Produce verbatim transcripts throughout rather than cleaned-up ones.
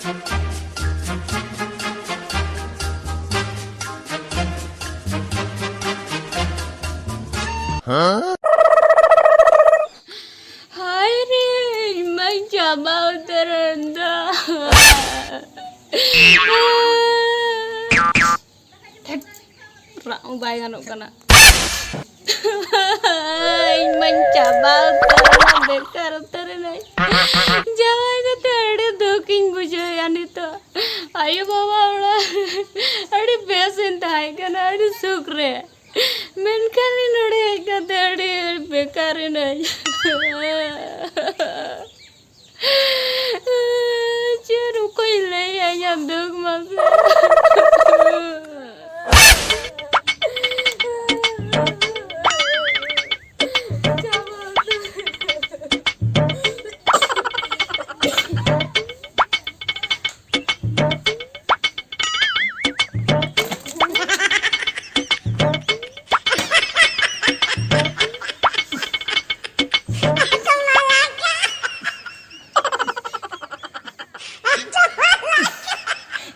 ᱦᱟᱭ ᱨᱮ, ᱤᱧ ᱢᱟᱧ ᱪᱟᱵᱟ ᱩᱛᱟᱹᱨᱮᱱ ᱫᱚ᱾ ᱫᱷᱮᱴ, ᱨᱟᱜ ᱦᱚᱸ ᱵᱟᱭ ᱜᱟᱱᱚᱜ ᱠᱟᱱᱟ᱾ ᱤᱧ ᱢᱟᱧ ᱪᱟᱵᱟ ᱩᱛᱟᱹᱨᱮᱱᱟ, ᱵᱮᱠᱟᱨ ᱩᱛᱟᱹᱨᱮᱱᱟᱹᱧ᱾ ᱡᱟᱶᱟᱭ ᱠᱟᱛᱮ ᱟᱹᱰᱤ ᱫᱩᱠᱤᱧ ᱵᱩᱡᱷᱟᱹᱣᱮᱫᱼᱟ ᱱᱤᱛᱚᱜ᱾ ᱟᱭᱳ ᱵᱟᱵᱟ ᱚᱲᱟᱜ ᱨᱮ ᱟᱹᱰᱤ ᱵᱮᱥᱤᱧ ᱛᱟᱦᱮᱸ ᱠᱟᱱᱟ, ᱟᱹᱰᱤ ᱥᱩᱠ ᱨᱮ᱾ ᱢᱮᱱᱠᱷᱟᱱ ᱤᱧ ᱱᱚᱰᱮ ᱦᱮᱡ ᱠᱟᱛᱮ ᱟᱹᱰᱤ ᱵᱮᱠᱟᱨ ᱮᱱᱟᱹᱧ᱾ ᱪᱮᱫ ᱚᱠᱚᱭ ᱞᱟᱹᱭᱟ ᱤᱧᱟᱹᱜ ᱫᱩᱠ ᱢᱟᱥᱮ?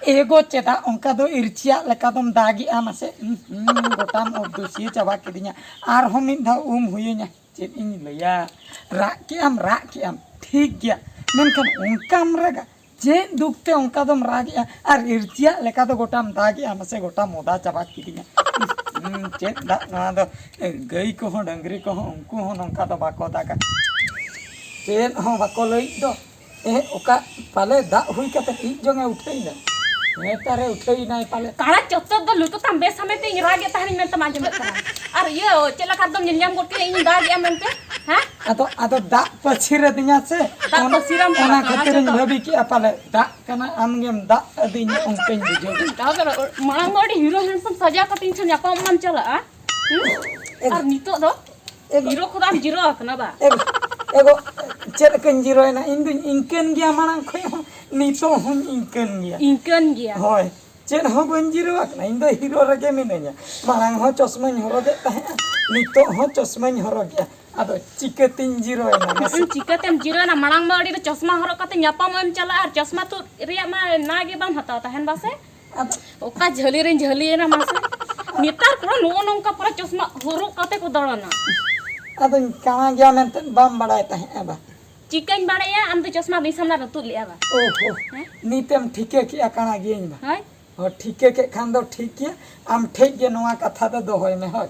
ᱮᱜᱳ, ᱪᱮᱫᱟᱜ ᱚᱱᱠᱟ ᱫᱚ ᱤᱨᱪᱤᱭᱟᱜ ᱞᱮᱠᱟ ᱫᱚᱢ ᱫᱟᱜᱮᱜᱼᱟ? ᱢᱟᱥᱮ, ᱩᱸ, ᱦᱩᱸ, ᱜᱚᱴᱟᱢ ᱩᱵ ᱫᱩᱥᱤᱭᱟᱹ ᱪᱟᱵᱟ ᱠᱤᱫᱤᱧᱟ᱾ ᱟᱨᱦᱚᱸ ᱢᱤᱫ ᱫᱷᱟᱣ ᱩᱢ ᱦᱩᱭᱟᱹᱧᱟ᱾ ᱪᱮᱫ ᱤᱧ ᱞᱟᱹᱭᱟ, ᱨᱟᱜ ᱠᱮᱜ ᱟᱢ, ᱨᱟᱜ ᱠᱮᱜ ᱟᱢ, ᱴᱷᱤᱠ ᱜᱮᱭᱟ, ᱢᱮᱱᱠᱷᱟᱱ ᱚᱱᱠᱟᱢ ᱨᱟᱜᱟ? ᱪᱮᱫ ᱫᱩᱠ ᱛᱮ ᱚᱱᱠᱟ ᱫᱚᱢ ᱨᱟᱜᱮᱜᱼᱟ? ᱟᱨ ᱤᱨᱪᱤᱭᱟᱜ ᱞᱮᱠᱟ ᱫᱚ ᱜᱚᱴᱟᱢ ᱫᱟᱜᱮᱜᱼᱟ, ᱢᱟᱥᱮ ᱜᱚᱴᱟ ᱢᱚᱫᱟ ᱪᱟᱵᱟ ᱠᱤᱫᱤᱧᱟ᱾ ᱦᱩᱸ, ᱪᱮᱫ ᱫᱟᱜ ᱱᱚᱣᱟ ᱫᱚ? ᱜᱟᱹᱭ ᱠᱚᱦᱚᱸ ᱰᱟᱹᱝᱨᱤ ᱠᱚᱦᱚᱸ ᱩᱱᱠᱩ ᱦᱚᱸ ᱱᱚᱝᱠᱟ ᱫᱚ ᱵᱟᱠᱚ ᱫᱟᱜᱟ, ᱪᱮᱫ ᱦᱚᱸ ᱵᱟᱠᱚ ᱞᱟᱹᱭᱮᱫ ᱫᱚ᱾ ᱮ, ᱚᱠᱟ ᱯᱟᱞᱮ ᱫᱟᱜ ᱦᱩᱭ ᱠᱟᱛᱮ ᱤᱡ ᱡᱚᱝᱮ ᱩᱴᱷᱟᱹᱭᱱᱟ? ᱱᱮᱛᱟᱨᱮ ᱩᱴᱷᱟᱹᱭᱱᱟᱭ ᱯᱟᱞᱮ᱾ ᱠᱟᱲᱟ ᱪᱚᱛᱛᱚᱨ ᱫᱚ ᱞᱩᱛᱩᱨ ᱛᱟᱢ ᱵᱮᱥ ᱦᱟᱢᱮ ᱛᱮ ᱤᱧ ᱨᱟᱜᱮᱫ ᱛᱟᱦᱮᱱᱤᱧ ᱢᱮᱱᱛᱮᱢ ᱟᱸᱡᱚᱢᱮᱫ ᱠᱟᱱᱟ᱾ ᱟᱨ ᱤᱭᱟᱹ, ᱪᱮᱫ ᱞᱮᱠᱟ ᱫᱚᱢ ᱧᱮᱞ ᱧᱟᱢ ᱜᱚᱫ ᱠᱮᱫᱟ ᱤᱧ ᱫᱟᱜᱮᱜᱼᱟ ᱢᱮᱱᱛᱮ? ᱦᱮᱸ? ᱟᱫᱚ, ᱟᱫᱚ ᱫᱟᱜ ᱯᱟᱹᱪᱷᱤᱨ ᱟᱹᱫᱤᱧᱟ ᱥᱮ᱾ ᱫᱟᱜ ᱚᱱᱟ, ᱯᱟᱹᱪᱷᱤᱨᱟᱢ ᱠᱟᱱᱟ, ᱚᱱᱟ ᱠᱟᱲᱟ ᱠᱷᱟᱹᱛᱤᱨᱤᱧ ᱪᱚᱛᱛᱚᱨ᱾ ᱵᱷᱟᱹᱵᱤ ᱠᱮᱜᱼᱟ ᱯᱟᱞᱮ ᱫᱟᱜ ᱠᱟᱱᱟ, ᱟᱢᱜᱮᱢ ᱫᱟᱜ ᱟᱹᱫᱤᱧᱟ, ᱚᱱᱠᱟᱧ ᱵᱩᱡᱷᱟᱹᱣ ᱠᱮᱫᱟ᱾ ᱫᱟᱜ ᱵᱮᱲᱟ, ᱢᱟᱲᱟᱝ ᱢᱟ ᱟᱹᱰᱤ ᱦᱤᱨᱳ ᱦᱮᱱᱰᱥᱟᱢ ᱥᱟᱡᱟᱣ ᱠᱟᱛᱮ ᱤᱧ ᱴᱷᱮᱱ ᱧᱟᱯᱟᱢ ᱮᱢ ᱪᱟᱞᱟᱜᱼᱟ᱾ ᱦᱩᱸ? ᱮ, ᱟᱨ ᱱᱤᱛᱚᱜ ᱫᱚ ᱮ, ᱦᱤᱨᱳ ᱠᱷᱚᱱᱟᱜ ᱮᱢ ᱡᱤᱨᱳ ᱟᱠᱟᱱᱟ ᱵᱟ? ᱮ, ᱮ ᱜᱚ, ᱪᱮᱫ ᱞᱮᱠᱟᱧ ᱡᱤᱨᱳᱭᱮᱱᱟ? ᱤᱧ ᱫᱩᱧ ᱤᱱᱠᱟᱹᱱ ᱜᱮᱭᱟ ᱢᱟᱲᱟᱝ ᱠᱷᱚᱱ ᱦᱚᱸ, ᱱᱤᱛᱚᱜ ᱦᱚᱸᱧ ᱤᱱᱠᱟᱹᱱ ᱜᱮᱭᱟ᱾ ᱤᱱᱠᱟᱹᱱ ᱜᱮᱭᱟ᱾ ᱦᱳᱭ, ᱪᱮᱫ ᱦᱚᱸ ᱵᱟᱹᱧ ᱡᱤᱨᱳ ᱟᱠᱟᱱᱟ, ᱤᱧ ᱫᱚ ᱦᱤᱨᱳ ᱨᱮᱜᱮ ᱢᱤᱱᱟᱹᱧᱟ᱾ ᱢᱟᱲᱟᱝ ᱦᱚᱸ ᱪᱚᱥᱢᱟᱧ ᱦᱚᱨᱚᱜᱮᱫ ᱛᱟᱦᱮᱸᱫᱼᱟ, ᱱᱤᱛᱚᱜ ᱦᱚᱸ ᱪᱚᱥᱢᱟᱧ ᱦᱚᱨᱚᱜᱮᱜᱼᱟ᱾ ᱟᱫᱚ ᱪᱤᱠᱟᱹᱛᱤᱧ ᱡᱤᱨᱟᱹᱣᱮᱱᱟ ᱢᱟᱥᱮ? ᱪᱤᱠᱟᱹᱛᱮᱢ ᱡᱤᱨᱟᱹᱣᱮᱱᱟ? ᱢᱟᱲᱟᱝ ᱢᱟ ᱟᱹᱰᱤ ᱨᱮ ᱪᱚᱥᱢᱟ ᱦᱚᱨᱚᱜ ᱠᱟᱛᱮ ᱧᱟᱯᱟᱢᱚᱜ ᱮᱢ ᱪᱟᱞᱟᱜᱼᱟ, ᱟᱨ ᱪᱚᱥᱢᱟ ᱛᱩᱫ ᱨᱮᱭᱟᱜ ᱢᱟ ᱱᱟ ᱜᱮ ᱵᱟᱢ ᱦᱟᱛᱟᱣ ᱛᱟᱦᱮᱱ ᱵᱟᱥᱮ? ᱟᱫᱚ ᱚᱠᱟ ᱡᱷᱟᱹᱞᱤ ᱨᱮᱧ ᱡᱷᱟᱹᱞᱤᱭᱮᱱᱟ ᱢᱟᱥᱮ? ᱱᱮᱛᱟᱨ ᱠᱚᱲᱟ ᱱᱚᱜᱼᱚ ᱱᱚᱝᱠᱟ ᱯᱩᱨᱟᱹ ᱪᱚᱥᱢᱟ ᱦᱚᱨᱚᱜ ᱠᱟᱛᱮ ᱠᱚ ᱫᱟᱬᱟᱱᱟ᱾ ᱟᱫᱚᱧ ᱠᱟᱬᱟ ᱜᱮᱭᱟ ᱢᱮᱱᱛᱮ ᱵᱟᱢ ᱵᱟᱲᱟᱭ ᱛᱟᱦᱮᱸᱜᱼᱟ ᱵᱟ? ᱪᱤᱠᱟᱹᱧ ᱵᱟᱲᱟᱭᱟ? ᱟᱢ ᱫᱚ ᱪᱚᱥᱢᱟ ᱵᱤᱧ ᱥᱟᱢᱞᱟ ᱨᱮ ᱛᱩᱫ ᱞᱮᱜᱼᱟ ᱵᱟ? ᱳᱦᱳ, ᱦᱮᱸ? ᱱᱤᱛᱮᱢ ᱴᱷᱤᱠᱟᱹ ᱠᱮᱜᱼᱟ ᱠᱟᱬᱟ ᱜᱤᱭᱟᱹᱧ ᱵᱟ? ᱦᱳᱭ᱾ ᱦᱚᱸ, ᱴᱷᱤᱠᱟᱹ ᱠᱮᱫ ᱠᱷᱟᱱ ᱫᱚ ᱴᱷᱤᱠ ᱜᱮᱭᱟ, ᱟᱢ ᱴᱷᱮᱡ ᱜᱮ ᱱᱚᱣᱟ ᱠᱟᱛᱷᱟ ᱫᱚ ᱫᱚᱦᱚᱭ ᱢᱮ, ᱦᱳᱭ᱾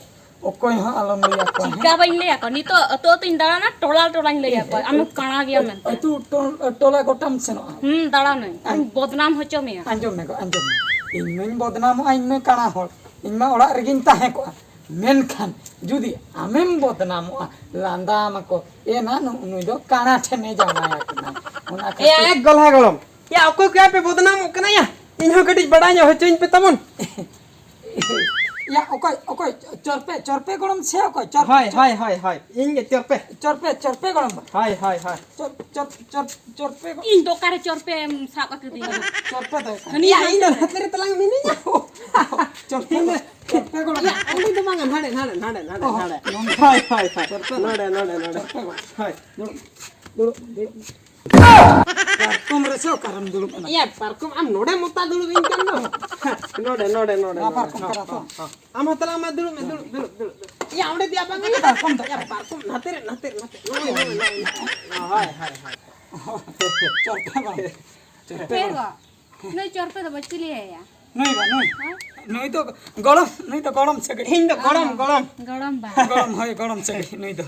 ᱚᱠᱚᱭ ᱦᱚᱸ ᱟᱞᱚᱢ ᱞᱟᱹᱭ ᱟᱠᱚᱣᱟ, ᱦᱮᱸ? ᱪᱤᱠᱟ ᱵᱟᱹᱧ ᱞᱟᱹᱭ ᱟᱠᱚᱣᱟ? ᱱᱤᱛᱚᱜ ᱟᱹᱛᱩ ᱟᱹᱛᱩᱧ ᱫᱟᱬᱟᱱᱟ, ᱴᱚᱞᱟ ᱴᱚᱞᱟᱧ ᱞᱟᱹᱭ ᱟᱠᱚᱣᱟ, ᱟᱢ ᱫᱚ ᱠᱟᱬᱟ ᱜᱮᱭᱟ ᱢᱮᱱᱛᱮ᱾ ᱟᱹᱛᱩ ᱴᱚ-, ᱴᱚᱞᱟ ᱜᱚᱴᱟᱢ ᱥᱮᱱᱚᱜᱼᱟ? ᱦᱩᱸ, ᱫᱟᱬᱟᱱᱟᱹᱧ᱾ ᱟᱸ᱾ ᱤᱧ ᱵᱚᱫᱱᱟᱢ ᱦᱚᱪᱚ ᱢᱮᱭᱟ᱾ ᱟᱸᱡᱚᱢ ᱢᱮ ᱜᱚ, ᱟᱸᱡᱚᱢ ᱢᱮ᱾ ᱤᱧ ᱢᱟᱧ ᱵᱚᱫᱱᱟᱢᱚᱜᱼᱟ, ᱤᱧ ᱢᱟ ᱠᱟᱬᱟ ᱦᱚᱲ, ᱤᱧ ᱢᱟ ᱚᱲᱟᱜ ᱨᱮᱜᱮᱧ ᱛᱟᱦᱮᱸ ᱠᱚᱜᱼᱟ᱾ ᱢᱮᱱᱠᱷᱟᱱ ᱡᱩᱫᱤ ᱟᱢᱮᱢ ᱵᱚᱫᱱᱟᱢᱚᱜᱼᱟ, ᱞᱟᱸᱫᱟᱢ ᱟᱠᱚ, ᱮ ᱱᱟ ᱱᱩ-, ᱱᱩᱭ ᱫᱚ ᱠᱟᱬᱟ ᱴᱷᱮᱱᱮ ᱡᱟᱶᱟᱭ ᱟᱠᱟᱱᱟ᱾ ᱚᱱᱟ ᱮ, ᱠᱷᱟᱹᱛᱤᱨ ᱮ ᱜᱚᱞᱦᱟ ᱜᱚᱲᱚᱢ, ᱭᱟ, ᱚᱠᱚᱭ ᱠᱚ ᱯᱮ ᱵᱚᱫᱱᱟᱢᱚᱜ ᱠᱟᱱᱟ ᱭᱟ? ᱤᱧ ᱦᱚᱸ ᱠᱟᱹᱴᱤᱡ ᱵᱟᱰᱟᱭ ᱧᱚᱜ ᱦᱚᱪᱚᱧ ᱯᱮ ᱛᱟᱵᱚᱱ᱾ ᱭᱟ, ᱚᱠᱚᱭ, ᱚᱠᱚᱭ? ᱪᱚᱨᱯᱮ, ᱪᱚᱨᱯᱮ ᱜᱚᱲᱚᱢ ᱥᱮ ᱚᱠᱚᱭ? ᱪᱚᱨᱯᱮ, ᱦᱳᱭ, ᱪᱚᱨᱯᱮ᱾ ᱦᱳᱭ, ᱦᱳᱭ, ᱦᱳᱭ᱾ ᱤᱧ ᱜᱮ ᱪᱚᱨᱯᱮ᱾ ᱪᱚᱨᱯᱮ, ᱪᱚᱨᱯᱮ ᱜᱚᱲᱚᱢ ᱵᱟ᱾ ᱦᱳᱭ, ᱦᱳᱭ, ᱦᱳᱭ᱾ ᱪᱚᱨ, ᱪᱚᱨ, ᱪᱚᱨ, ᱪᱚᱨᱯᱮ ᱜᱚᱲᱚᱢ᱾ ᱤᱧ ᱫᱚ ᱚᱠᱟᱨᱮ ᱪᱚᱨᱯᱮᱢ ᱥᱟᱵ ᱟᱠᱟᱫᱤᱧᱟ? ᱪᱚᱨᱯᱮ ᱫᱚ ᱚᱠᱚᱭ? ᱦᱟᱹᱱᱤ ᱭᱟ, ᱦᱟᱱᱛᱮ ᱤᱧ ᱫᱚ ᱨᱮ᱾ ᱱᱟᱛᱮ ᱨᱮ ᱛᱟᱞᱟᱝ ᱢᱤᱱᱟᱹᱧᱟ᱾ ᱪᱚᱨᱯᱮ ᱤᱧ ᱫᱚ ᱜᱚᱲᱚᱢ᱾ ᱪᱚᱨᱯᱮ ᱜᱚᱲᱚᱢ᱾ ᱭᱟ, ᱚᱸᱰᱮ ᱫᱚ ᱵᱟᱝᱟ, ᱱᱟᱰᱮ, ᱱᱟᱰᱮ, ᱱᱟᱰᱮ, ᱱᱟᱰᱮ, ᱚ, ᱱᱟᱰᱮ᱾ ᱱᱚᱰᱮ᱾ ᱦᱳᱭ, ᱦᱳᱭ, ᱦᱳᱭ᱾ ᱪᱚᱨᱯᱮ ᱜᱚᱲᱚᱢ᱾ ᱱᱚᱰᱮ, ᱱᱚᱰᱮ, ᱱᱚᱰᱮ᱾ ᱪᱚᱨᱯᱮ ᱜᱚᱲᱚᱢ᱾ ᱦᱳᱭ᱾ ᱫᱩᱲᱩᱵ, ᱫᱩᱲᱩᱵ, ᱫᱩᱲᱩᱵ᱾ ᱯᱟᱨᱠᱚᱢ ᱨᱮᱥᱮ ᱚᱠᱟᱨᱮᱢ ᱫᱩᱲᱩᱵ ᱮᱱᱟ? ᱭᱟ, ᱯᱟᱨᱠᱚᱢ ᱟᱢ ᱱᱚᱰᱮ ᱢᱚᱛᱟ ᱫᱩᱲᱩᱵ ᱤᱧ ᱠᱟᱱ ᱫᱚ᱾ ᱱᱚᱰᱮ, ᱱᱚᱰᱮ, ᱱᱚᱰᱮ, ᱱᱚᱣᱟ ᱱᱚᱰᱮ᱾ ᱯᱟᱨᱠᱚᱢ ᱦᱚᱸ, ᱠᱟᱱᱟ ᱛᱚ? ᱦᱚᱸ, ᱦᱚᱸ᱾ ᱟᱢ ᱦᱚᱸ ᱛᱟᱞᱟᱝ ᱢᱟ ᱫᱩᱲᱩᱵ ᱢᱮ, ᱫᱩᱲᱩᱵ, ᱫᱩᱲᱩᱵ, ᱫᱩᱲᱩᱵ, ᱫᱩᱲᱩᱵ᱾ ᱭᱟ, ᱚᱸᱰᱮ ᱫᱮᱭᱟ ᱵᱟᱝ ᱦᱩᱭᱩᱜᱼᱟ? ᱯᱟᱨᱠᱚᱢ ᱫᱚ᱾ ᱭᱟ, ᱯᱟᱨᱠᱚᱢ ᱱᱟᱛᱮ ᱨᱮ, ᱱᱟᱛᱮ ᱨᱮ, ᱱᱟᱛᱮ ᱨᱮ᱾ ᱱᱚᱜᱼᱚᱭ, ᱱᱚᱜᱼᱚᱭ, ᱱᱚᱜᱼᱚᱭ, ᱱᱚᱜᱼᱚᱭ᱾ ᱦᱳᱭ, ᱦᱳᱭ, ᱦᱳᱭ᱾ ᱪᱚᱨᱯᱮ ᱵᱟᱝ᱾ ᱪᱚᱨᱯᱮ ᱯᱷᱮᱨ ᱵᱟᱝ᱾ ᱜᱚ, ᱱᱩᱭ ᱪᱚᱨᱯᱮ ᱫᱚ ᱵᱟᱹᱪᱩ ᱞᱟᱹᱭᱟᱭᱟ᱾ ᱱᱩᱭ ᱵᱟ, ᱱᱩᱭ᱾ ᱦᱮᱸ? ᱱᱩᱭ ᱫᱚ ᱜᱚᱲᱚᱢ, ᱱᱩᱭ ᱫᱚ ᱜᱚᱲᱚᱢ ᱥᱟᱹᱜᱟᱹᱭ᱾ ᱤᱧ ᱫᱚ ᱜᱚᱲᱚᱢ, ᱚ, ᱜᱚᱲᱚᱢ᱾ ᱜᱚᱲᱚᱢ ᱵᱟ᱾ ᱜᱚᱲᱚᱢ, ᱦᱳᱭ, ᱜᱚᱲᱚᱢ ᱥᱟᱹᱜᱟᱹᱭ ᱱᱩᱭ ᱫᱚ᱾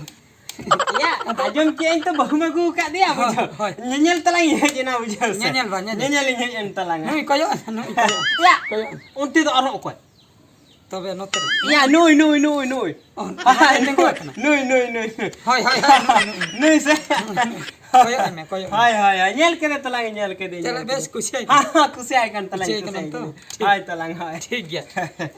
ᱭᱟ, ᱟᱸᱡᱚᱢ ᱠᱮᱜᱼᱟᱹᱧ ᱛᱚ ᱵᱟᱹᱦᱩᱢ ᱟᱹᱜᱩ ᱟᱠᱟᱫᱮᱭᱟ, ᱦᱳᱭ, ᱵᱩᱡᱷᱟᱹᱣ᱾ ᱦᱳᱭ᱾ ᱧᱮᱧᱮᱞ ᱛᱟᱞᱟᱝ ᱤᱧ ᱦᱮᱡ ᱮᱱᱟ, ᱵᱩᱡᱷᱟᱹᱣ ᱥᱮ? ᱧᱮᱧᱮᱞ ᱵᱟ, ᱧᱮᱧᱮᱞ᱾ ᱧᱮᱧᱮᱞ ᱤᱧ ᱦᱮᱡ ᱮᱱ ᱛᱟᱞᱟᱝᱟ᱾ ᱱᱩᱭ ᱠᱚᱭᱚᱜ, ᱱᱩᱭ ᱠᱚᱭᱚᱜ᱾ ᱭᱟ, ᱠᱚᱭᱚᱜ᱾ ᱚᱱᱛᱮ ᱫᱚ ᱟᱨᱦᱚᱸ ᱚᱠᱚᱭ? ᱛᱚᱵᱮ ᱱᱚᱛᱮ ᱨᱮ᱾ ᱭᱟ, ᱱᱩᱭ, ᱱᱩᱭ, ᱱᱩᱭ, ᱱᱩᱭ᱾ ᱚ, ᱦᱳᱭ, ᱱᱚᱛᱮ ᱨᱮ ᱛᱤᱸᱜᱩ ᱟᱠᱟᱱᱟ᱾ ᱱᱩᱭ, ᱱᱩᱭ, ᱱᱩᱭ, ᱱᱩᱭ᱾ ᱦᱳᱭ, ᱦᱳᱭ, ᱦᱳᱭ, ᱱᱩᱭ, ᱱᱩᱭ᱾ ᱱᱩᱭ ᱥᱮ? ᱱᱩᱭ, ᱱᱩᱭ᱾ ᱠᱚᱭᱚᱜ ᱟᱭ ᱢᱮ, ᱠᱚᱭᱚᱜ ᱟᱭ ᱢᱮ᱾ ᱦᱳᱭ, ᱦᱳᱭ, ᱦᱳᱭ, ᱧᱮᱞ ᱠᱮᱫᱮ ᱛᱟᱞᱟᱝ, ᱧᱮᱞ ᱠᱮᱫᱮ, ᱪᱮᱫ ᱧᱮᱞ ᱵᱮᱥ ᱠᱮᱫᱮ᱾ ᱠᱩᱥᱤᱭᱟᱭ ᱦᱮᱸ, ᱠᱟᱱᱟ? ᱦᱮᱸ, ᱠᱩᱥᱤᱭᱟᱭ ᱠᱟᱱ ᱛᱟᱞᱟᱝ, ᱪᱮᱫ ᱠᱩᱥᱤᱭᱟᱭ ᱠᱟᱱᱟᱢ ᱛᱚ? ᱠᱟᱱᱟ᱾ ᱴᱷᱤᱠ᱾ ᱦᱳᱭ ᱛᱟᱞᱟᱝ, ᱦᱳᱭ᱾ ᱴᱷᱤᱠ ᱜᱮᱭᱟ᱾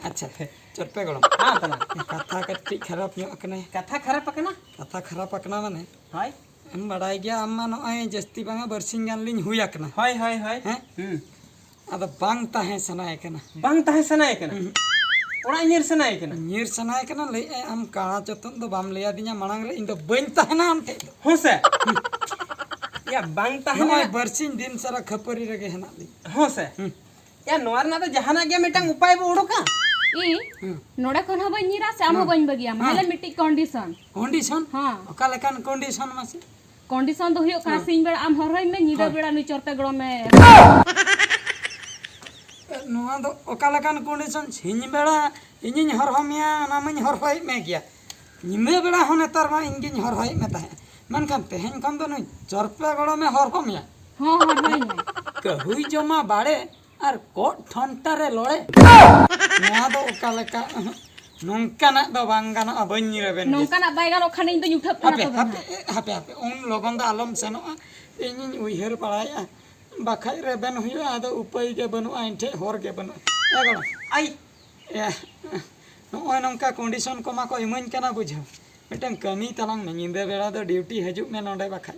ᱟᱪᱪᱷᱟ, ᱪᱚᱨᱯᱮ ᱜᱚᱲᱚᱢ᱾ ᱦᱮᱸ ᱛᱟᱞᱟᱝ᱾ ᱠᱟᱛᱷᱟ ᱠᱟᱹᱴᱤᱡ ᱠᱷᱟᱨᱟᱯ ᱧᱚᱜ ᱟᱠᱟᱱᱟᱭ᱾ ᱠᱟᱛᱷᱟ ᱠᱷᱟᱨᱟᱯ ᱟᱠᱟᱱᱟ? ᱠᱟᱛᱷᱟ ᱠᱷᱟᱨᱟᱯ ᱟᱠᱟᱱᱟ ᱢᱟᱱᱮ? ᱦᱳᱭ᱾ ᱮᱢ ᱵᱟᱲᱟᱭ ᱜᱮᱭᱟ ᱟᱢ ᱢᱟ ᱱᱚᱜᱼᱚᱭ ᱡᱟᱹᱥᱛᱤ ᱵᱟᱝᱟ ᱵᱟᱨᱥᱤᱧ ᱜᱟᱱ ᱞᱤᱧ ᱦᱩᱭ ᱟᱠᱟᱱᱟ᱾ ᱦᱳᱭ, ᱦᱳᱭ, ᱦᱳᱭ᱾ ᱦᱮᱸ? ᱦᱩᱸ᱾ ᱟᱫᱚ ᱵᱟᱝ ᱛᱟᱦᱮᱸ ᱥᱟᱱᱟᱭᱮ ᱠᱟᱱᱟ᱾ ᱵᱟᱝ ᱛᱟᱦᱮᱸ ᱥᱟᱱᱟᱭᱮ ᱠᱟᱱᱟ? ᱦᱩᱸ᱾ ᱚᱲᱟᱜ ᱧᱤᱨ ᱥᱟᱱᱟᱭᱮ ᱠᱟᱱᱟ᱾ ᱧᱤᱨ ᱥᱟᱱᱟᱭᱮ ᱠᱟᱱᱟ, ᱞᱟᱹᱭᱮᱫᱼᱟᱭ, "ᱟᱢ ᱠᱟᱬᱟ ᱪᱚᱛᱚᱱ ᱫᱚ ᱵᱟᱢ ᱞᱟᱹᱭ ᱟᱹᱫᱤᱧᱟ ᱢᱟᱲᱟᱝ ᱨᱮ, ᱤᱧ ᱫᱚ ᱵᱟᱹᱧ ᱛᱟᱦᱮᱱᱟ ᱟᱢ ᱴᱷᱮᱡ ᱫᱚ᱾" ᱦᱮᱸ ᱥᱮ? ᱭᱟ, ᱵᱟᱝ ᱛᱟᱦᱮᱱᱟ᱾ ᱱᱚᱜᱼᱚᱭ ᱵᱟᱨᱥᱤᱧ ᱫᱤᱱ ᱥᱟᱨᱟ ᱠᱷᱟᱹᱯᱟᱹᱨᱤ ᱨᱮᱜᱮ ᱦᱮᱱᱟᱜ ᱞᱤᱧ᱾ ᱦᱮᱸ ᱥᱮ? ᱦᱩᱸ᱾ ᱭᱟ, ᱱᱚᱣᱟ ᱨᱮᱱᱟᱜ ᱫᱚ ᱡᱟᱦᱟᱱᱟᱜ ᱜᱮ ᱢᱤᱫᱴᱟᱝ ᱩᱯᱟᱭ ᱵᱚ ᱩᱰᱩᱠᱟ᱾ ᱤ, ᱦᱩᱸ᱾ ᱱᱚᱰᱮ ᱠᱷᱚᱱ ᱦᱚᱸ ᱵᱟᱹᱧ ᱧᱤᱨᱟ ᱥᱮ ᱟᱢ ᱦᱚᱸ ᱦᱩᱸ᱾ ᱵᱟᱹᱧ ᱵᱟᱹᱜᱤᱭᱟᱢᱟ᱾ ᱦᱩᱸ᱾ ᱦᱮᱸ, ᱢᱤᱫᱴᱤᱡ condition᱾ Condition? ᱦᱮᱸ᱾ ᱚᱠᱟ ᱞᱮᱠᱟᱱ condition ᱢᱟᱥᱮ? Condition ᱫᱚ ᱦᱩᱭᱩᱜ ᱠᱟᱱᱟ, ᱦᱮᱸ᱾ ᱥᱤᱧ ᱵᱮᱲᱟ ᱟᱢ ᱦᱚᱨᱦᱚᱭ ᱢᱮ, ᱧᱤᱫᱟᱹ ᱦᱮᱸ᱾ ᱵᱮᱲᱟ ᱱᱩᱭ ᱪᱚᱨᱛᱮ ᱜᱚᱲᱚᱢ ᱢᱮ᱾ ᱱᱚᱣᱟ ᱫᱚ ᱚᱠᱟ ᱞᱮᱠᱟᱱ condition? ᱥᱤᱧ ᱵᱮᱲᱟ ᱤᱧᱤᱧ ᱦᱚᱨᱦᱚ ᱢᱮᱭᱟ, ᱚᱱᱟ ᱢᱟᱧ ᱦᱚᱨᱦᱚᱭᱮᱫ ᱢᱮ ᱜᱮᱭᱟ᱾ ᱧᱤᱫᱟᱹ ᱵᱮᱲᱟ ᱦᱚᱸ ᱱᱮᱛᱟᱨ ᱢᱟ ᱤᱧ ᱜᱤᱧ ᱦᱚᱨᱦᱚᱭᱮᱫ ᱢᱮ ᱛᱟᱦᱮᱸᱫ, ᱢᱮᱱᱠᱷᱟᱱ ᱛᱮᱦᱮᱧ ᱠᱷᱚᱱ ᱫᱚ ᱱᱩᱭ ᱪᱚᱨᱯᱮ ᱜᱚᱲᱚᱢᱮ ᱦᱚᱨᱦᱚ ᱢᱮᱭᱟ᱾ ᱦᱚᱸ, ᱦᱚᱨᱦᱚᱭ ᱢᱮ᱾ ᱠᱟᱹᱦᱩᱭ ᱡᱚᱢᱟ ᱵᱟᱲᱮ ᱟᱨ ᱠᱚᱜ ᱴᱷᱚᱱᱴᱟ ᱨᱮ ᱞᱚᱲᱮ᱾ ᱱᱚᱣᱟ ᱫᱚ ᱚᱠᱟ ᱞᱮᱠᱟ? ᱱᱚᱝᱠᱟᱱᱟᱜ ᱫᱚ ᱵᱟᱝ ᱜᱟᱱᱚᱜᱼᱟ, ᱵᱟᱹᱧ ᱨᱮᱵᱮᱱ ᱜᱮ᱾ ᱱᱚᱝᱠᱟᱱᱟᱜ ᱵᱟᱭ ᱜᱟᱱᱚᱜ ᱠᱷᱟᱱ ᱤᱧ ᱫᱚᱧ ᱩᱴᱷᱟᱹᱜ ᱠᱟᱱᱟ ᱦᱟᱯᱮ, ᱛᱚᱵᱮ ᱦᱟᱯᱮ, ᱦᱟᱸᱜ᱾ ᱮ, ᱦᱟᱯᱮ, ᱦᱟᱯᱮ, ᱩᱱ ᱞᱚᱜᱚᱱ ᱫᱚ ᱟᱞᱚᱢ ᱥᱮᱱᱚᱜᱼᱟ᱾ ᱤᱧᱤᱧ ᱩᱭᱦᱟᱹᱨ ᱵᱟᱲᱟᱭᱮᱫᱼᱟ, ᱵᱟᱠᱷᱟᱡ ᱨᱮᱵᱮᱱ ᱦᱩᱭᱩᱜᱼᱟ, ᱟᱫᱚ ᱩᱯᱟᱹᱭ ᱜᱮ ᱵᱟᱹᱱᱩᱜᱼᱟ, ᱤᱧ ᱴᱷᱮᱡ ᱦᱚᱨ ᱜᱮ ᱵᱟᱹᱱᱩᱜᱼᱟ᱾ ᱮ ᱜᱚᱲᱚᱢ, ᱟᱭ, ᱮ, ᱱᱚᱜᱼᱚᱭ ᱱᱚᱝᱠᱟ condition ᱠᱚᱢᱟ ᱠᱚ ᱤᱢᱟᱹᱧ ᱠᱟᱱᱟ, ᱵᱩᱡᱷᱟᱹᱣ᱾ ᱢᱤᱫᱴᱟᱝ ᱠᱟᱹᱢᱤ ᱛᱟᱞᱟᱝ ᱢᱮ, ᱧᱤᱫᱟᱹ ᱵᱮᱲᱟ ᱫᱚ duty ᱦᱤᱡᱩᱜ ᱢᱮ ᱱᱚᱰᱮ, ᱵᱟᱠᱷᱟᱡ,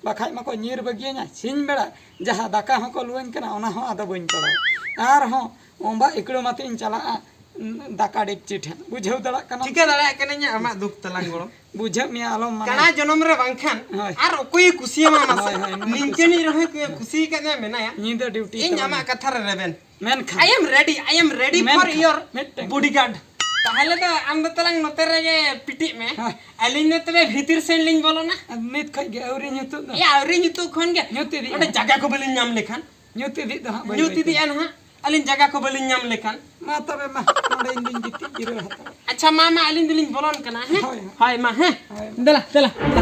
ᱵᱟᱠᱷᱟᱡ ᱢᱟᱠᱚ ᱧᱤᱨ ᱵᱟᱹᱜᱤᱭᱟᱹᱧᱟ᱾ ᱥᱤᱧ ᱵᱮᱲᱟ ᱡᱟᱦᱟᱸ ᱫᱟᱠᱟ ᱦᱚᱸᱠᱚ ᱞᱩᱣᱟᱹᱧ ᱠᱟᱱᱟ, ᱚᱱᱟ ᱦᱚᱸ ᱟᱫᱚ ᱵᱟᱹᱧ ᱯᱟᱲᱟᱣᱟ᱾ ᱟᱨᱦᱚᱸ ᱚᱸᱵᱟ ᱤᱠᱲᱩᱢ ᱟᱛᱮ ᱤᱧ ᱪᱟᱞᱟᱜᱼᱟ, ᱩᱸ, ᱫᱟᱠᱟ ᱰᱮᱠᱪᱤ ᱴᱷᱮᱱ᱾ ᱵᱩᱡᱷᱟᱹᱣ ᱫᱟᱲᱮᱭᱟᱜ ᱠᱟᱱᱟᱢ? ᱪᱤᱠᱟᱹ ᱫᱟᱲᱮᱭᱟᱜ ᱠᱟᱹᱱᱟᱹᱧ ᱟᱢᱟᱜ ᱫᱩᱠ ᱛᱟᱞᱟᱝ, ᱜᱚᱲᱚᱢ? ᱵᱩᱡᱷᱟᱹᱜ ᱢᱮᱭᱟ, ᱟᱞᱚᱢ ᱢᱟᱱᱟᱣᱟ᱾ ᱠᱟᱬᱟ ᱡᱚᱱᱚᱢ ᱨᱮ ᱵᱟᱝᱠᱷᱟᱱ ᱦᱳᱭ᱾ ᱟᱨ ᱚᱠᱚᱭᱮ ᱠᱩᱥᱤᱭᱟᱢᱟ ᱢᱟᱥᱮ? ᱦᱳᱭ, ᱦᱳᱭ, ᱱᱩᱭ ᱱᱤᱝᱠᱟᱹᱱᱤᱡ ᱠᱩᱥᱤ᱾ ᱨᱮᱦᱚᱸᱭ ᱠᱩᱥᱤ ᱠᱟᱫ ᱢᱮᱭᱟ, ᱢᱮᱱᱟᱭᱟ᱾ ᱧᱤᱫᱟᱹ duty ᱤᱧ ᱛᱟᱞᱟᱝ᱾ ᱟᱢᱟᱜ ᱠᱟᱛᱷᱟ ᱨᱮ ᱨᱮᱵᱮᱱ᱾ ᱢᱮᱱᱠᱷᱟᱱ᱾ I am ready, I am ready for ᱢᱮᱱᱠᱷᱟᱱ, your ᱢᱤᱫᱴᱟᱝ᱾ Bodyguard᱾ ᱛᱟᱦᱚᱞᱮ ᱫᱚ ᱟᱢ ᱫᱚ ᱛᱟᱞᱟᱝ ᱱᱚᱛᱮ ᱨᱮᱜᱮ ᱯᱤᱴᱤᱜ ᱢᱮ᱾ ᱦᱮᱸ᱾ ᱟᱹᱞᱤᱧ ᱫᱚ ᱛᱚᱵᱮ ᱵᱷᱤᱛᱤᱨ ᱥᱮᱱ ᱞᱤᱧ ᱵᱚᱞᱚᱱᱟ᱾ ᱟᱨ ᱱᱤᱛ ᱠᱷᱚᱡ ᱜᱮ ᱟᱹᱣᱨᱤ ᱧᱩᱛᱩᱜ ᱫᱚ᱾ ᱮᱭᱟ, ᱟᱹᱣᱨᱤ ᱧᱩᱛᱩᱜ ᱠᱷᱚᱱ ᱜᱮ᱾ ᱧᱩᱛ ᱤᱫᱤᱜᱼᱟ᱾ ᱚᱸᱰᱮ ᱡᱟᱭᱜᱟ ᱠᱚ ᱵᱟᱹᱞᱤᱧ ᱧᱟᱢ ᱞᱮᱠᱷᱟᱱ᱾ ᱧᱩᱛ ᱤᱫᱤᱜ ᱫᱚ ᱦᱟᱸᱜ ᱵᱟᱹᱭ ᱧᱩᱛ ᱵᱟᱹᱭ ᱛᱮ᱾ ᱤᱫᱤᱜᱼᱟ ᱱᱟᱦᱟᱜ, ᱟᱹᱞᱤᱧ ᱡᱟᱭᱜᱟ ᱠᱚ ᱵᱟᱹᱞᱤᱧ ᱧᱟᱢ ᱞᱮᱠᱷᱟᱱ᱾ ᱢᱟ ᱛᱚᱵᱮ ᱢᱟ, ᱱᱚᱰᱮ ᱤᱧ ᱫᱩᱧ ᱜᱤᱛᱤᱡ ᱡᱤᱨᱟᱹᱣ ᱦᱟᱛᱟᱲᱚᱜ᱾ ᱟᱪᱪᱷᱟ, ᱢᱟ, ᱢᱟ, ᱟᱹᱞᱤᱧ ᱫᱚᱞᱤᱧ ᱵᱚᱞᱚᱱ ᱠᱟᱱᱟ, ᱦᱮᱸ? ᱦᱳᱭ, ᱦᱳᱭ᱾ ᱦᱳᱭ, ᱢᱟ, ᱦᱮᱸ᱾ ᱦᱳᱭ᱾ ᱫᱮᱞᱟ, ᱫᱮᱞᱟ, ᱫᱮᱞᱟ᱾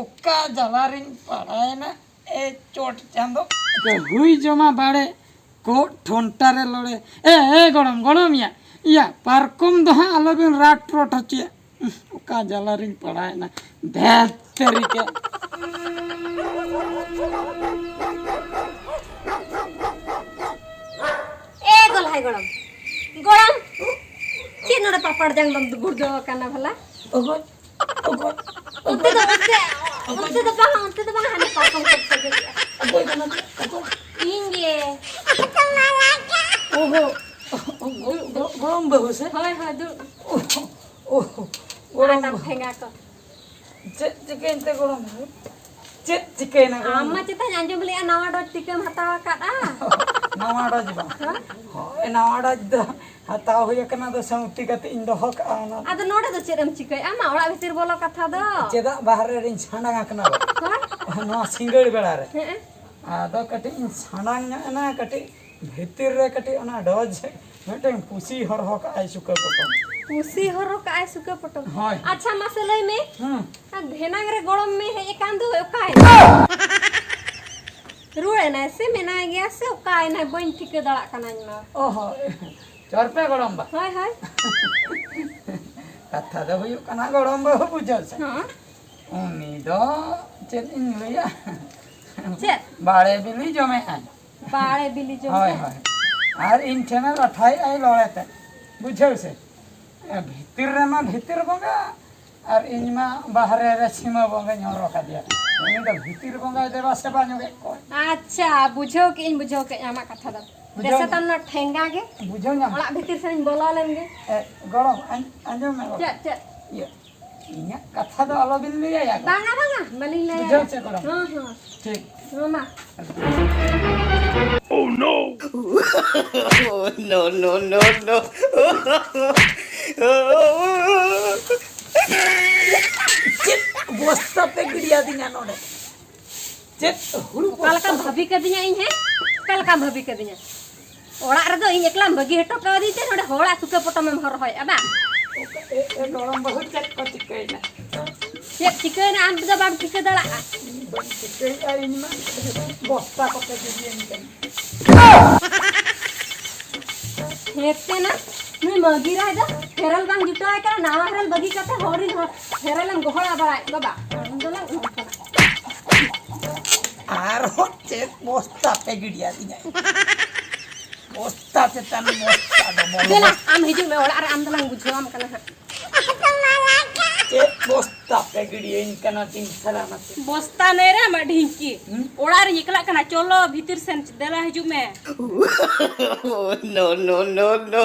ᱚᱠᱟ ᱡᱟᱞᱟ ᱨᱤᱧ ᱯᱟᱲᱟᱣᱮᱱᱟ, ᱮ ᱪᱚᱴ ᱪᱟᱸᱫᱚ᱾ ᱦᱩᱭ ᱡᱚᱢᱟ ᱵᱟᱲᱮ, ᱠᱚᱜ ᱴᱷᱚᱱᱴᱟ ᱨᱮ ᱞᱚᱲᱮ᱾ ᱮ, ᱮ, ᱜᱚᱲᱚᱢ, ᱜᱚᱲᱚᱢ ᱭᱟ᱾ ᱤᱭᱟ, ᱯᱟᱨᱠᱚᱢ ᱫᱚ ᱦᱟᱸᱜ ᱟᱞᱚᱵᱤᱱ ᱨᱟᱴ ᱨᱚᱴ ᱦᱚᱪᱚᱭᱟ᱾ ᱚᱠᱟ ᱡᱟᱞᱟ ᱨᱤᱧ ᱯᱟᱲᱟᱣᱮᱱᱟ᱾ ᱫᱷᱮᱛ ᱛᱮᱨᱤᱠᱟ᱾ ᱮ ᱜᱚᱞᱦᱟᱭ ᱜᱚᱲᱚᱢ, ᱜᱚᱲᱚᱢ, ᱪᱮᱫ ᱱᱚᱰᱮ ᱯᱟᱯᱟᱲ ᱡᱟᱝ ᱫᱚᱢ ᱜᱩᱲᱫᱟᱹᱣ ᱟᱠᱟᱱᱟ ᱵᱷᱟᱞᱟ? ᱚᱠᱚᱭ? ᱚᱠᱚᱭ? ᱚᱱᱛᱮ ᱫᱚ, ᱚᱱᱛᱮ, ᱚᱱᱛᱮ ᱫᱚ ᱵᱟᱝ, ᱚᱱᱛᱮ ᱫᱚ ᱵᱟᱝ, ᱦᱟᱱᱮ ᱯᱟᱨᱠᱚᱢ ᱥᱮᱫ ᱥᱮᱫ ᱜᱮ᱾ ᱚᱠᱚᱭ ᱠᱟᱱᱟ ᱪᱮ? ᱚᱠᱚᱭ? ᱤᱧ ᱜᱮ᱾ ᱚᱦᱚ, ᱜᱚ-, ᱜᱚ-, ᱜᱚᱲᱚᱢ ᱵᱟᱹᱦᱩ ᱥᱮ? ᱦᱳᱭ, ᱦᱳᱭ, ᱫᱩᱲᱩᱵ᱾ ᱚᱦᱚ, ᱚᱦᱚ, ᱜᱚᱲᱚᱢ ᱟᱨ ᱵᱟᱹᱦᱩ᱾ ᱴᱷᱮᱸᱜᱟ ᱠᱚ᱾ ᱪᱮᱫ ᱪᱤᱠᱟᱹᱭᱮᱱ ᱛᱮ ᱜᱚᱲᱚᱢ ᱵᱟᱹᱦᱩ? ᱪᱮᱫ ᱪᱤᱠᱟᱹᱭᱮᱱᱟ ᱜᱚᱲᱚᱢ ᱟᱢ ᱢᱟ ᱵᱟᱹᱦᱩ? ᱪᱮᱛᱟᱧ ᱟᱸᱡᱚᱢ ᱞᱮᱜᱼᱟ, ᱱᱟᱣᱟ ᱰᱚᱡᱽ ᱴᱤᱠᱟᱹᱢ ᱦᱟᱛᱟᱣ ᱟᱠᱟᱫᱼᱟ᱾ ᱱᱟᱣᱟ ᱰᱚᱡᱽ ᱵᱟᱝ? ᱦᱮᱸ? ᱦᱳᱭ, ᱱᱟᱣᱟ ᱰᱚᱡᱽ ᱫᱚ ᱦᱟᱛᱟᱣ ᱦᱩᱭ ᱟᱠᱟᱱᱟ, ᱟᱫᱚ ᱥᱟᱶᱛᱤ ᱠᱟᱛᱮ ᱤᱧ ᱫᱚᱦᱚ ᱠᱟᱜᱼᱟ ᱚᱱᱟ᱾ ᱟᱫᱚ ᱱᱚᱰᱮ ᱫᱚ ᱪᱮᱫ ᱮᱢ ᱪᱤᱠᱟᱹᱭᱟ? ᱟᱢᱟᱜ ᱚᱲᱟᱜ ᱵᱷᱤᱛᱤᱨ ᱵᱚᱞᱚ ᱠᱟᱛᱷᱟ ᱫᱚ᱾ ᱪᱮᱫᱟᱜ ᱵᱟᱦᱨᱮ ᱨᱤᱧ ᱥᱟᱰᱟᱝ ᱟᱠᱟᱱᱟ ᱵᱟᱝ? ᱦᱮᱸ? ᱱᱚᱣᱟ ᱥᱤᱸᱜᱟᱹᱲ ᱵᱮᱲᱟ ᱨᱮ᱾ ᱦᱮᱸ᱾ ᱟᱫᱚ ᱠᱟᱹᱴᱤᱡ ᱤᱧ ᱥᱟᱰᱟᱝ ᱧᱚᱜ ᱮᱱᱟ, ᱠᱟᱹᱴᱤᱡ ᱵᱷᱤᱛᱤᱨ ᱨᱮ ᱠᱟᱹᱴᱤᱡ ᱚᱱᱟ ᱰᱚᱡᱽ ᱢᱤᱫᱴᱮᱱ ᱯᱩᱥᱤ ᱦᱚᱨᱦᱚ ᱠᱟᱜᱼᱟᱭ ᱥᱩᱠᱟᱹ ᱯᱚᱴᱚᱢ᱾ ᱯᱩᱥᱤ ᱦᱚᱨᱦᱚ ᱠᱟᱜᱼᱟᱭ ᱥᱩᱠᱟᱹ ᱯᱚᱴᱚᱢ? ᱦᱳᱭ᱾ ᱟᱪᱪᱷᱟ, ᱢᱟᱥᱮ ᱞᱟᱹᱭ ᱢᱮ᱾ ᱦᱩᱸ᱾ ᱟᱨ ᱫᱷᱮᱱᱟᱝ ᱨᱮ ᱜᱚᱲᱚᱢ ᱢᱮ ᱦᱮᱡ ᱟᱠᱟᱱ ᱫᱚ, ᱚᱠᱟᱭᱮᱱᱟᱭ? ᱨᱩᱣᱟᱹᱲ ᱮᱱᱟᱭ ᱥᱮ ᱢᱮᱱᱟᱭ ᱜᱮᱭᱟ ᱥᱮ ᱚᱠᱟᱭᱮᱱᱟᱭ? ᱵᱟᱹᱧ ᱴᱷᱤᱠᱟᱹ ᱫᱟᱲᱮᱭᱟᱜ ᱠᱟᱱᱟ ᱤᱧ ᱢᱟ᱾ ᱚ ᱦᱚᱸ᱾ ᱪᱚᱨ ᱯᱮ ᱜᱚᱲᱚᱢ ᱵᱟ᱾ ᱦᱳᱭ, ᱦᱳᱭ᱾ ᱠᱟᱛᱷᱟ ᱫᱚ ᱦᱩᱭᱩᱜ ᱠᱟᱱᱟ, ᱜᱚᱲᱚᱢ ᱵᱟᱹᱦᱩ ᱵᱩᱡᱷᱟᱹᱣ ᱥᱮ᱾ ᱦᱚᱸ᱾ ᱩᱱᱤ ᱫᱚ ᱪᱮᱫ ᱤᱧ ᱞᱟᱹᱭᱟ? ᱪᱮᱫ? ᱵᱟᱲᱮ ᱵᱤᱞᱤ ᱡᱚᱢᱮᱜᱼᱟᱭ᱾ ᱵᱟᱲᱮ ᱵᱤᱞᱤ ᱡᱚᱢ ᱦᱳᱭ, ᱨᱮ? ᱦᱳᱭ᱾ ᱟᱨ ᱤᱧ ᱴᱷᱮᱱᱮ ᱞᱟᱴᱷᱟᱭᱮᱜᱼᱟᱭ ᱞᱚᱲᱮ ᱛᱮ᱾ ᱵᱩᱡᱷᱟᱹᱣ ᱥᱮ? ᱵᱷᱤᱛᱤᱨ ᱨᱮᱢᱟ ᱵᱷᱤᱛᱤᱨ ᱵᱚᱸᱜᱟ, ᱟᱨ ᱤᱧ ᱢᱟ ᱵᱟᱦᱨᱮ ᱨᱮ ᱥᱤᱢᱟᱹ ᱵᱚᱸᱜᱟᱧ ᱦᱚᱨᱚ ᱠᱟᱫᱮᱭᱟ᱾ ᱩᱱᱤ ᱫᱚ ᱵᱷᱤᱛᱤᱨ ᱵᱚᱸᱜᱟᱭ ᱫᱮᱵᱟ ᱥᱮᱵᱟ ᱧᱚᱜᱮᱫ ᱠᱚᱣᱟ᱾ ᱟᱪᱪᱷᱟ, ᱵᱩᱡᱷᱟᱹᱣ ᱠᱮᱜᱼᱟᱹᱧ, ᱵᱩᱡᱷᱟᱹᱣ ᱠᱮᱜᱼᱟᱹᱧ ᱟᱢᱟᱜ ᱠᱟᱛᱷᱟ ᱫᱚ᱾ ᱵᱩᱡᱷᱟᱹᱣ ᱫᱮᱥᱮ ᱧᱟᱢ᱾ ᱛᱟᱢ ᱱᱚᱣᱟ ᱴᱷᱮᱸᱜᱟ ᱜᱮ᱾ ᱵᱩᱡᱷᱟᱹᱣ ᱧᱟᱢ᱾ ᱚᱲᱟᱜ ᱵᱷᱤᱛᱤᱨ ᱥᱮᱱ ᱤᱧ ᱵᱚᱞᱚ ᱞᱮᱱ ᱜᱮ᱾ ᱮ, ᱜᱚᱲᱚᱢ, ᱟᱸᱡ-, ᱟᱸᱡᱚᱢ ᱢᱮ ᱜᱚᱲᱚᱢ᱾ ᱪᱮᱫ, ᱪᱮᱫ? ᱤᱭᱟᱹ, ᱤᱧᱟᱹᱜ ᱠᱟᱛᱷᱟ ᱫᱚ ᱟᱞᱚᱵᱤᱱ ᱞᱟᱹᱭᱟ ᱭᱟ ᱜᱚᱲᱚᱢ᱾ ᱵᱟᱝᱟ, ᱵᱟᱝᱟ, ᱵᱟᱹᱞᱤᱧ ᱞᱟᱹᱭᱟ᱾ ᱵᱩᱡᱷᱟᱹᱣ ᱪᱮ ᱜᱚᱲᱚᱢ? ᱦᱚᱸ, ᱦᱚᱸ᱾ ᱴᱷᱤᱠ᱾ ᱦᱚᱸ, ᱢᱟ᱾ Oh, no! No, no, no, no. ᱪᱮᱫ ᱵᱚᱥᱛᱟ ᱯᱮ ᱜᱤᱰᱤᱭᱟᱫᱤᱧᱟ ᱱᱚᱰᱮ? ᱪᱮᱫ ᱦᱩᱲᱩ ᱚᱠᱟ ᱞᱮᱠᱟᱢ ᱵᱚᱥᱛᱟ? ᱵᱷᱟᱹᱵᱤ ᱠᱟᱫᱤᱧᱟ ᱤᱧ, ᱦᱮᱸ? ᱚᱠᱟ ᱞᱮᱠᱟᱢ ᱵᱷᱟᱹᱵᱤ ᱠᱟᱫᱤᱧᱟ? ᱚᱲᱟᱜ ᱨᱮᱫᱚ ᱤᱧ ᱮᱠᱞᱟᱢ ᱵᱟᱹᱜᱤ ᱦᱚᱴᱚ ᱠᱟᱣᱫᱤᱧ ᱛᱮ ᱱᱚᱰᱮ ᱦᱚᱲᱟᱜ ᱥᱩᱠᱟᱹ ᱯᱚᱴᱚᱢᱮᱢ ᱦᱚᱨᱦᱚᱭᱮᱫᱼᱟ ᱵᱟᱝ? ᱚᱠᱟ, ᱮ, ᱮ, ᱜᱚᱲᱚᱢ ᱵᱟᱹᱦᱩ, ᱪᱮᱫ ᱠᱚ ᱪᱤᱠᱟᱹᱭᱮᱱᱟ? ᱪᱮᱫ ᱪᱤᱠᱟᱹᱭᱮᱱᱟ? ᱟᱢ ᱫᱚ ᱵᱟᱢ ᱴᱷᱤᱠᱟᱹ ᱫᱟᱲᱮᱭᱟᱜᱼᱟ᱾ ᱤᱧ ᱵᱟᱹᱧ ᱴᱷᱤᱠᱟᱹᱭᱮᱫᱼᱟ, ᱤᱧ ᱢᱟ ᱵᱚᱥᱛᱟ ᱠᱚᱛᱮ ᱜᱤᱰᱤᱭᱮᱱ ᱠᱟᱱᱟ᱾ ᱦᱮᱸᱛᱮ ᱱᱟ, ᱱᱩᱭ ᱢᱟᱹᱜᱤ ᱨᱟᱭ ᱫᱚ ᱯᱷᱮᱨᱮᱞ ᱵᱟᱝ ᱡᱩᱴᱟᱹᱣᱟᱭ ᱠᱟᱱᱟ, ᱱᱟᱣᱟ ᱯᱷᱮᱨᱮᱞ ᱵᱟᱹᱜᱤ ᱠᱟᱛᱮ ᱦᱚᱲ ᱨᱤᱱ ᱦᱚᱲ ᱯᱷᱮᱨᱮᱞ ᱮᱢ ᱜᱚᱦᱚᱲ ᱵᱟᱲᱟᱭᱮᱫ ᱠᱚᱣᱟ ᱵᱟ? ᱟᱢ ᱫᱚ ᱱᱟᱜ ᱱᱚᱝᱠᱟᱱᱟᱜ᱾ ᱟᱨᱦᱚᱸ ᱪᱮᱫ ᱵᱚᱥᱛᱟ ᱯᱮ ᱜᱤᱰᱤᱭᱟᱫᱤᱧᱟ? ᱵᱚᱥᱛᱟ ᱪᱮᱛᱟᱱ ᱵᱚᱥᱛᱟ ᱫᱚ ᱵᱚᱞᱚ᱾ ᱫᱮᱞᱟ, ᱟᱢ ᱦᱤᱡᱩᱜ ᱢᱮ ᱚᱲᱟᱜ ᱨᱮ, ᱟᱢ ᱫᱚᱞᱟᱝ ᱵᱩᱡᱷᱟᱹᱣᱟᱢ ᱠᱟᱱᱟ ᱦᱟᱸᱜ᱾ ᱪᱮᱫ ᱵᱚᱥᱛᱟ ᱯᱮ ᱜᱤᱰᱤᱭᱟᱹᱧ ᱠᱟᱱᱟ ᱛᱤᱱ ᱥᱟᱨᱟ ᱱᱟᱛᱮ? ᱵᱚᱥᱛᱟ ᱱᱮ ᱨᱮ ᱟᱢᱟᱜ ᱰᱷᱤᱝᱠᱤ᱾ ᱦᱩᱸ? ᱚᱲᱟᱜ ᱨᱤᱧ ᱮᱠᱞᱟᱜ ᱠᱟᱱᱟ, ᱪᱚᱞᱚ ᱵᱷᱤᱛᱤᱨ ᱥᱮᱱ ᱫᱮᱞᱟ ᱦᱤᱡᱩᱜ ᱢᱮ᱾ No, no, no, no.